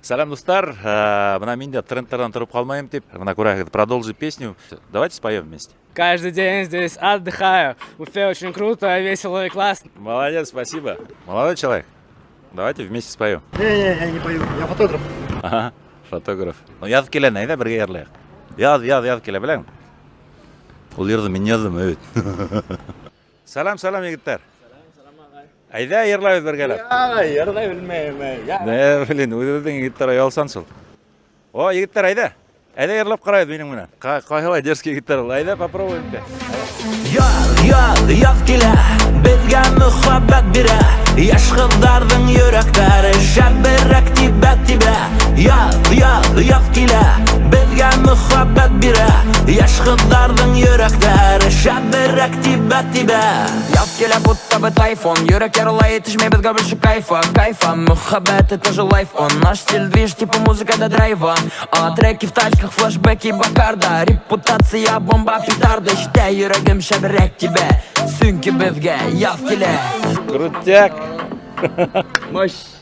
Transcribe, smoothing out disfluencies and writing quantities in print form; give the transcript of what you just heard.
Сәләм, дуҫтар. Бына мин дә трендтарҙан тороп ҡалмайым тип. Бына күрәһегеҙ, продолжи песню. Давайте споем вместе. Каждый день здесь отдыхаю. В Уфе очень круто, весело и классно. Молодец, спасибо. Молодой человек. Давайте вместе споем. Не-не, я не пою, я фотограф. Ага, фотограф. Ну, яҙ килә, әйҙә бергә йырлайыҡ. Яҙ, яҙ, яҙ килә, беләһеңме? Ул йырҙы мин яҙҙым, бит. Сәләм, сәләм, егеттәр. Әйҙә йырлайбыҙ бергәләп. Ай, йырлай белмәйем. Не, блин, үҙебеҙҙең егеттәр оялсан шул. О, егеттәр, әйҙә. Әйҙә йырлап ҡарайбыҙ минең менән. Ҡайһылай дерзкий егеттәр ул. Әйҙә попробуем. Яҙ, яҙ, яҙ килә, беҙгә мөхәббәт бирә. Йәш ҡыҙҙарҙың йөрәктәре шәберәк тибә, тибә. Яҙ, яҙ, яҙ килә, беҙгә мөхәббәт бирә. Йәш ҡыҙҙарҙың йөрәктәре шәберәк тибә, тибә. Яҙ килә, будто бы тайфун. Йөрәк ярыла, етешмәй беҙгә больше кайфа. Кайфа, мөхәббәт, это же лайф. Он наш стиль, движ, типа музыка до драйва. А треки в тачках, флешбеки, бакарда. Репутация, бомба, петарда. Ишетә йөрәгем шәберәк тибә, сөнки беҙгә яҙ килә. Крутяк. Мощь.